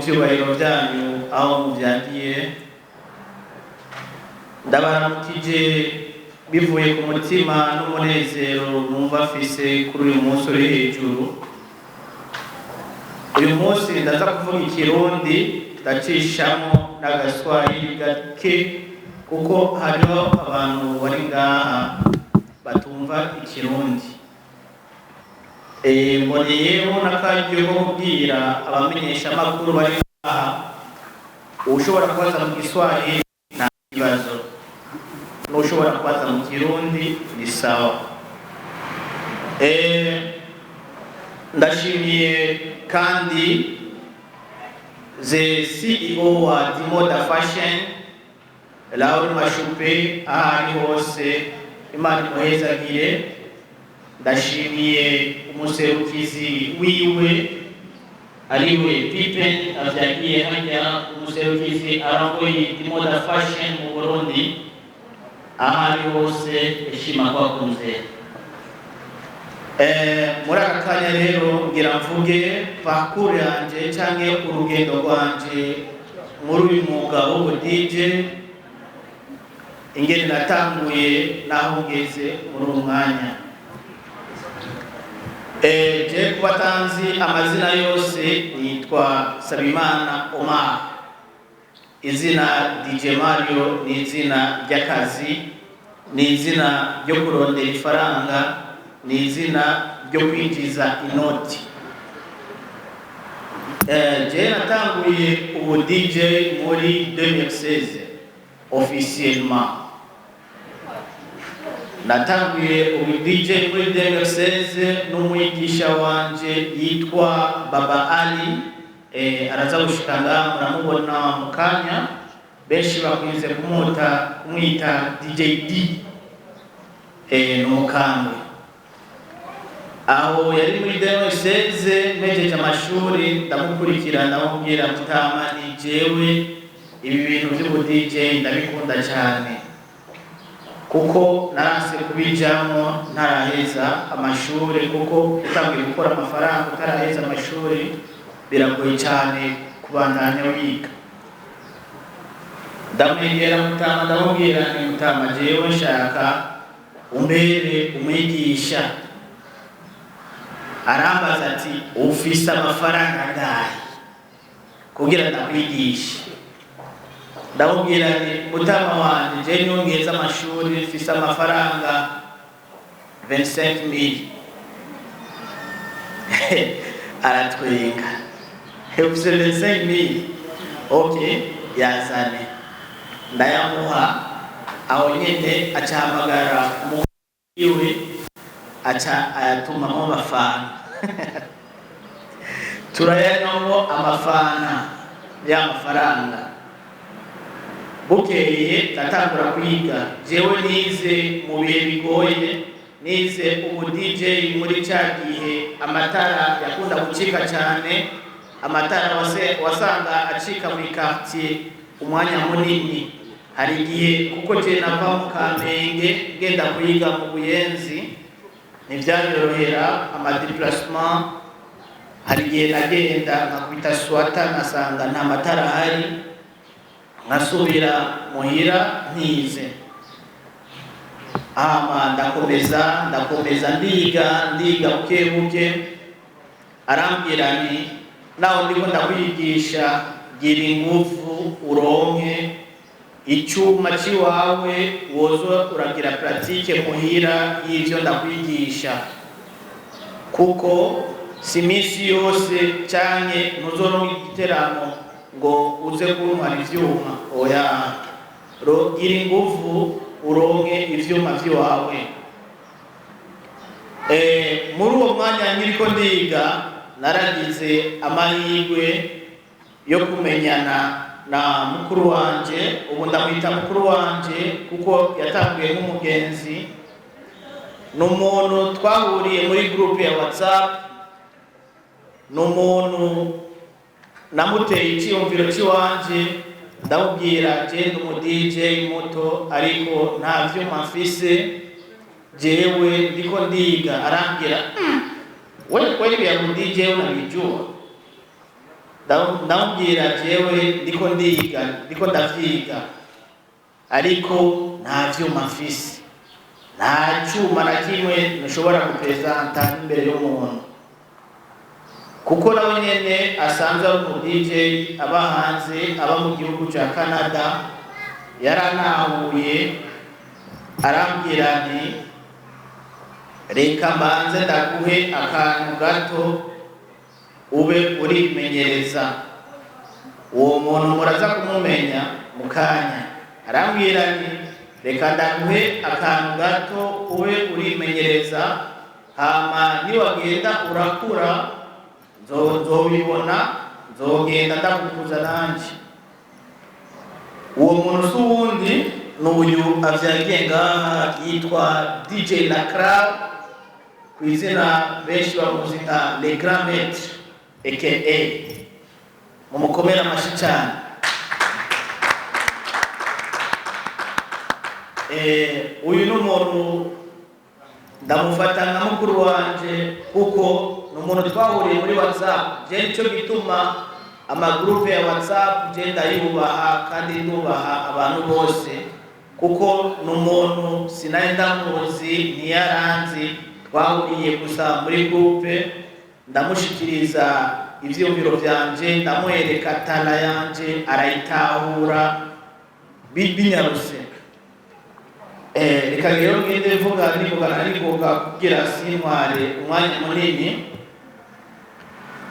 Vyubahiro vyanyu aho muvyagiye, ndabaramukije bivuye ku mutima n'umunezero numva afise kuri uyu munsi uri hejuru. Uyu munsi ndaza kuvuga Ikirundi, ndacishamo n'Agaswahili gake, kuko hariho abantu bari ngaha batumva Ikirundi. Mboneyeho n'akaryo ko kubwira abamenyeshamakuru bari ngaha, ushobora kubaza mu Giswahili nta kibazo, n'ushobora kubaza mu Kirundi ni sawa. Ndashimiye kandi the CEO wa Dimoda Fashion, Laure Mashupe, aho ari hose Imana imuhezagire. Ndashimiye umuserukizi wiwe, ariwe Pipen avyagiye hajya, umuserukizi arongoye Dimoda Fashion mu Burundi, aho ari hose heshima kwako mzee. Muri aka kanya rero ngira mvuge parcours yanje canke urugendo rwanje muri uyu mwuga w'ubu DJ, ingene natanguye n'aho ngeze muri uwo mwanya. Je kuba tanzi amazina yose, nitwa Sabimana Omar. Izina DJ Mario ni izina ry'akazi, ni izina ryo kurondera ifaranga, ni izina ryo kwinjiza inoti. Je natanguye ubu DJ muri 2016 officiellement. Natanguye ubu DJ muri 2016 n'umwigisha wanje yitwa Baba Ali. Araza gushika ngaha, muramubona mu kanya. Benshi bakunze kumwita DJ D. Ni umukambwe. Aho yari muri 2016, mpejeje amashuri ndamukurikira, ndamubwira: "Mutama, ni jewe ibi bintu by'ubu DJ ndabikunda cyane, kuko naranse kubijamo ntaraheza amashuri, kuko utangiye gukora amafaranga utaraheza amashuri biragoye cyane kubandanya wiga." Ndamwegera mutama, ndamubwira ni: "Mutama, jewe nshaka umbere umwigisha." Arambaza ati: "Ufise amafaranga angahe kugira ndakwigishe?" Ndamubwira nti: "Mutama wanje, je niyo ngeza amashuri mfise amafaranga 25 mille." Aratwenga: "Ufise 25 mille? Okay, yazane." Ndayamuha. Aho nyene acahamagara iwe, aca ayatumamo amafana, turayanywamo amafana y'amafaranga. Bukeye ndatangura kwiga. Jewe nize mu bihe bigoye, nize ubu DJ muri ca gihe amatara yakunda gucika cyane. Amatara wasanga acika muri quartier umwanya munini. Hari igihe, kuko je nava mu Kamenge ngenda kwiga mu Buyenzi, ntivyanyorohera ama déplacement. Hari igihe nagenda nkakubita swata, nkasanga nta matara ahari, nkasubira muhira ntize. Hama ndakomeza, ndakomeza, ndiga, ndiga buke buke. Arambwira nti: "Naho ndiko ndakwigisha, gira ingufu uronke icyuma cy'iwawe, woza uragira pratique muhira y'ivyo ndakwigisha, kuko si iminsi yose canke ntuzoronka igiteramo ngo uze kuntwara ivyuma. Oya, gira ingufu uronke ivyuma vy'iwawe." Muri uwo mwanya nkiriko ndiga, naragize amahirwe yo kumenyana na mukuru wanje. Ubu ndamwita mukuru wanje kuko yatanguye nk'umugenzi. Ni umuntu twahuriye muri groupe ya WhatsApp, ni umuntu namuteye icyiyumviro cy'iwanje, ndamubwira: "Je ndi umu DJ muto, ariko nta vyuma mfise, jewe ndiko ndiga." Arambwira: "We kweli vya mu DJ unavijua?" Ndamubwira jewe ndiko ndiga, ndiko ndavyiga, ariko nta vyuma mfise, nta cuma na kimwe nshobora gupresenta imbere y'umuntu, kuko nawe nyene asanzwe ari umu DJ aba hanze, aba mu gihugu ca Canada. Yaranahuye, arambwira nti: "Reka mbanze ndaguhe akantu gato ube urimenyereza." Uwo muntu muraza kumumenya mu kanya. Arambwira nti: "Reka ndaguhe akantu gato ube urimenyereza, hama niwagenda urakura nzobibona, nzogenda ndagukuza nanje." Uwo muntu si uwundi, ni uyu avyagiye ngaha, yitwa DJ Lacra, ku izina benshi bamuzi nka Le Grand Maître aka. Mumukomere amashi cyane. Uyu ni umuntu ndamufata nka mukuru wanje, kuko ni umuntu twahuriye muri WhatsApp. Je nicyo gituma amagroupe ya WhatsApp je ndayubaha, kandi ndubaha abantu bose, kuko ni umuntu sinari ndamuzi, ntiyaranzi, twahuriye gusa muri groupe. Ndamushikiriza ivyiyumviro vyanje, ndamwereka talent yanje, arayitahura binyaruse. Reka rero ngende mvuga nivugana nivuga kugira sintware umwanya munini.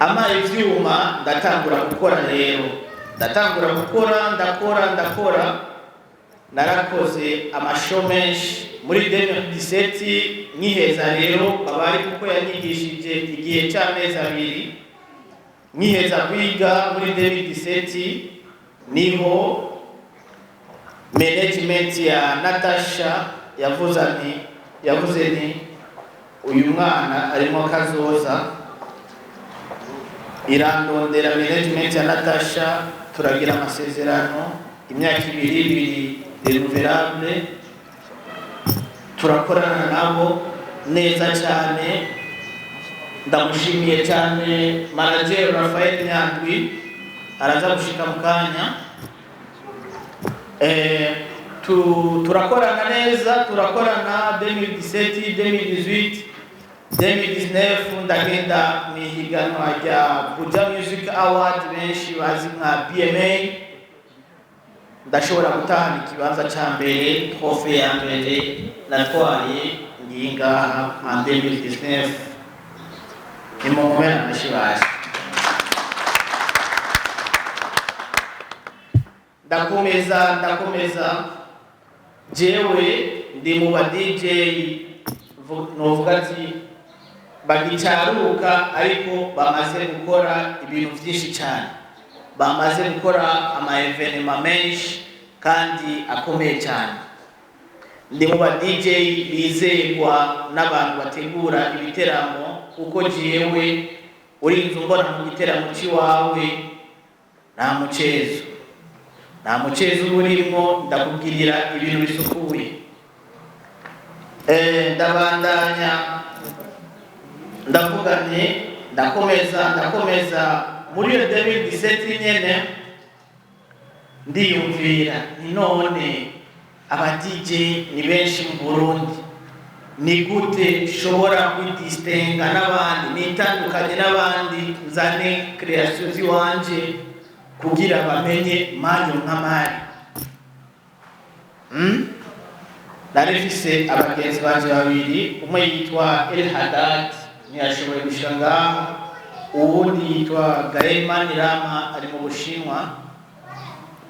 Amaye ivyuma, ndatangura gukora. Rero ndatangura gukora, ndakora, ndakora, narakoze amashow menshi muri 2017. Nkiheza rero babari, kuko yanyigishije igihe c'amezi 2, nkiheza kwiga muri 2017 niho management ya Natasha yavuze nti, yavuze nti: "Uyu mwana arimo kazoza." Irandondera management ya Natasha, turagira amasezerano imyaka 2 ibiri renouvelable, turakorana nabo neza cyane. Ndamushimiye cyane manager Rafael Nyandwi, araza gushika mu kanya. Turakorana neza, turakorana 2017, 2018, 2019, ndagenda mu ihiganwa rya Buja Music Award, benshi bazi nka BMA, ndashobora gutahana ikibanza ca mbere. Trophée ya mbere natwaye ngiyi ngaha en 2019. Nimunkomere amashi basi. Ndakomeza, ndakomeza. Jewe ndi mu ba DJ novuga ati bagicaruka, ariko bamaze gukora ibintu byinshi cyane, bamaze gukora ama événements menshi kandi akomeye cyane. Ndi mu ba DJ bizerwa n'abantu bategura ibiteramo, kuko jewe urinze umbona mu giteramo cy'iwawe, nta mucezo, nta mucezo uba urimo, ndakubwirira ibintu bisukuye. Ndabandanya, ndavuga nti ndakomeza, ndakomeza. Muri iyo 2017 nyene ndiyumvira ni none aba DJ ni benshi mu Burundi, ni gute nshobora kwidistinga n'abandi, nitandukanye n'abandi, nzane création ziwanje kugira bamenye Mario nka Mario? Nari mfise abagenzi banje babiri, umwe yitwa El Haddad, ntiyashoboye gushika ngaha, uwundi yitwa Gael Manirama, ari mu Bushinwa.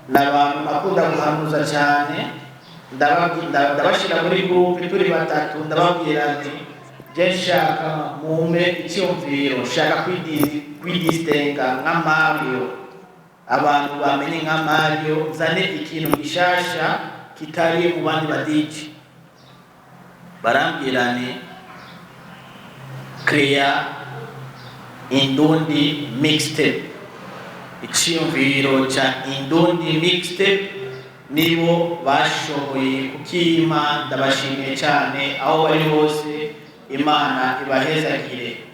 Ni abantu nakunda guhanuza cyane. Ndabashira muri groupe turi batatu, ndababwira nti: "Je nshaka mumpe icyumviro, nshaka kwidistinga nka Mario, abantu bamenye nka Mario, nzane ikintu gishasha kitari mu bandi ba DJ." Barambwira ni créa Indundi Mixtape. Iciyumviro ca Indundi Mixtape nibo bashoboye kukima. Ndabashimiye cyane aho bari hose, Imana ibahezagire.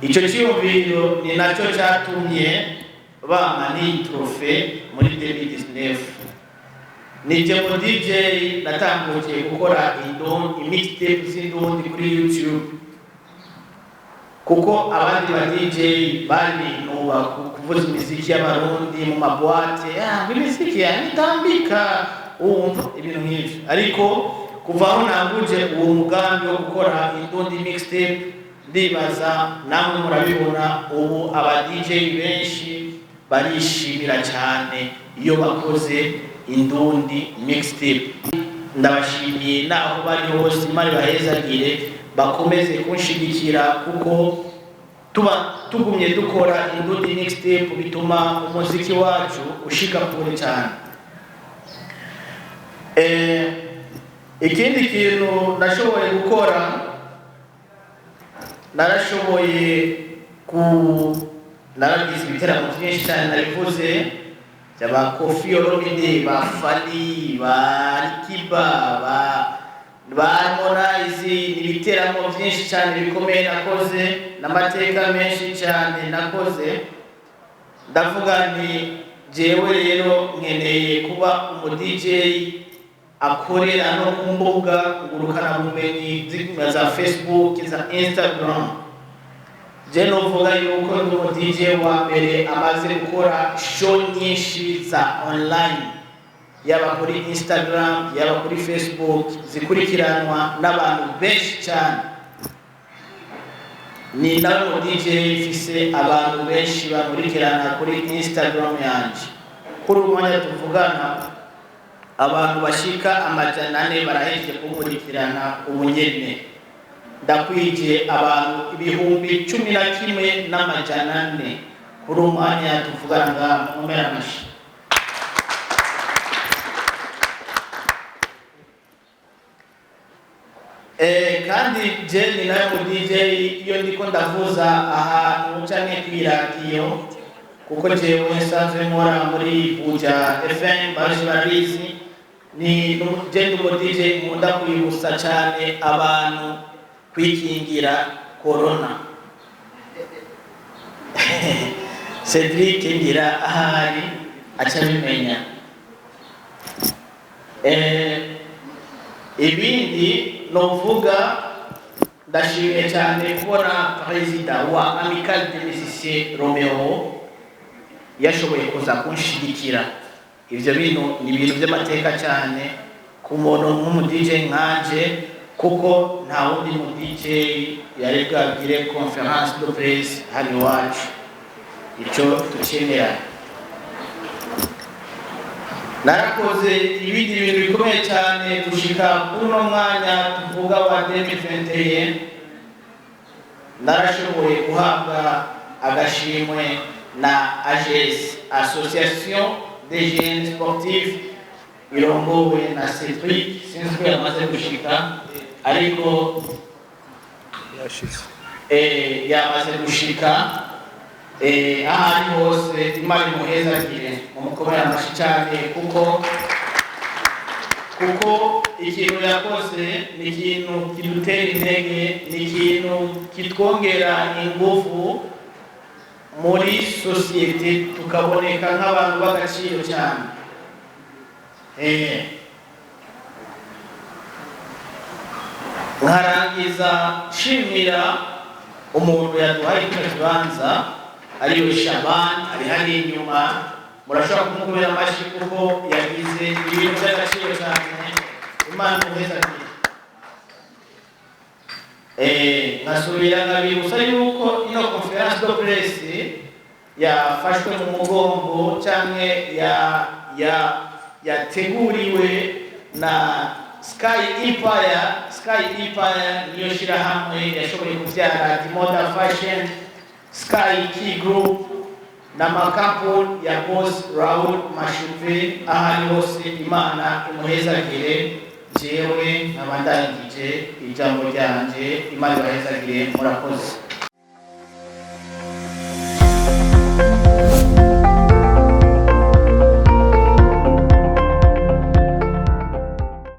Icyo cyiyumviro ni nacyo cyatumye bampa n'iyi trophée muri 2019. Nije mu DJ natangukiye gukora mixtape z'indundi kuri YouTube, kuko abandi ba DJ barinuba kuvuza imiziki y'Abarundi mu ma boîtes, ah, imiziki yanitambika, wumva ibintu nk'ivyo. Ariko kuva aho nanguje uwo mugambi wo gukora Indundi mixtape, ndibaza namwe murabibona, ubu aba DJ benshi barishimira cyane iyo bakoze Indundi mixtape. Ndabashimiye naho bari hose, Imana ibahezagire, bakomeze kunshigikira, kuko tuba tugumye dukora Indundi mixtape bituma umuziki wacu ushika kure cyane. Ikindi kintu nashoboye gukora, narashoboye ku naragize ibiteramo byinshi cyane, nabivuze, byaba Koffi Olomide, ba Fally, ba Alikiba, ba Harmonize. Ni ibiteramo byinshi cyane bikomeye nakoze n'amateka menshi cyane nakoze. Ndavuga nti jewe rero nkeneye kuba umu DJ akorera no ku mbuga ngurukanabumenyi za Facebook, za Instagram. Je novuga yuko ndi umu DJ wa mbere amaze gukora show nyinshi za online, yaba kuri Instagram, yaba kuri Facebook, zikurikiranwa n'abantu benshi cyane. Ni nawe mu DJ mfise abantu benshi bankurikirana kuri Instagram yanje. Kuri uyu mwanya tuvugana, abantu bashika 400 barahejeje kunkurikirana ubu nyene. Ndakwije abantu 11,400 kuri uyu mwanya tuvugana ngaha. Mukomere amashi. Kandi je ni nawe mu DJ iyo ndiko ndavuza ahantu canke kw'iradiyo, kuko jewe nsanzwe nkora muri Buja FM, benshi barabizi. Ni je ndi umu DJ nkunda kwibutsa cane abantu kwikingira corona. Cedric ngira ahari aca abimenya. Ibindi novuga, ndashimiye cyane kubona perezida wa Amicale des Musiciens, Romeo, yashoboye kuza kunshigikira. Ivyo bintu ni ibintu by'amateka cyane ku muntu nk'umu DJ nkanje, kuko nta wundi mu DJ yari bwagire conférence de presse hano iwacu. Ico tucemera. Narakoze ibindi bintu bikomeye cyane gushika kuri uno mwanya tuvuga wa 2021. Narashoboye guhabwa agashimwe na AGS, Association des Jeunes Sportifs, irongowe na Cedric. Sinzi ko yamaze gushika, ariko yamaze gushika. Aho ari hose, Imana imuhezagire, mumukomere amashi cyane, kuko ikintu yakoze ni ikintu kidutera intege, ni ikintu kitwongera ingufu muri sosiyete, tukaboneka nk'abantu b'agaciro cyane. Nkarangiza nshimira umuntu yaduhaye kino kibanza, ariwe Shaban, ari hariya inyuma. Murashobora kumukomera amashyi kuko yagize ibintu by'agaciro cyane. Imana imuhezagire. Nkasubira nkabibutsa yuko ino conférence de presse yafashwe mu mugongo canke ya ya yateguriwe na Sky Empire. Sky Empire niyo shirahamwe yashoboye kuvyara Dimoda Fashion, Sky Key Group n'amakampuni ya Boss Raoul Mashupe. Aho ari hose, Imana imuhezagire. Jewe nkaba ndangije ijambo ryanje. Imana ibahezagire, murakoze.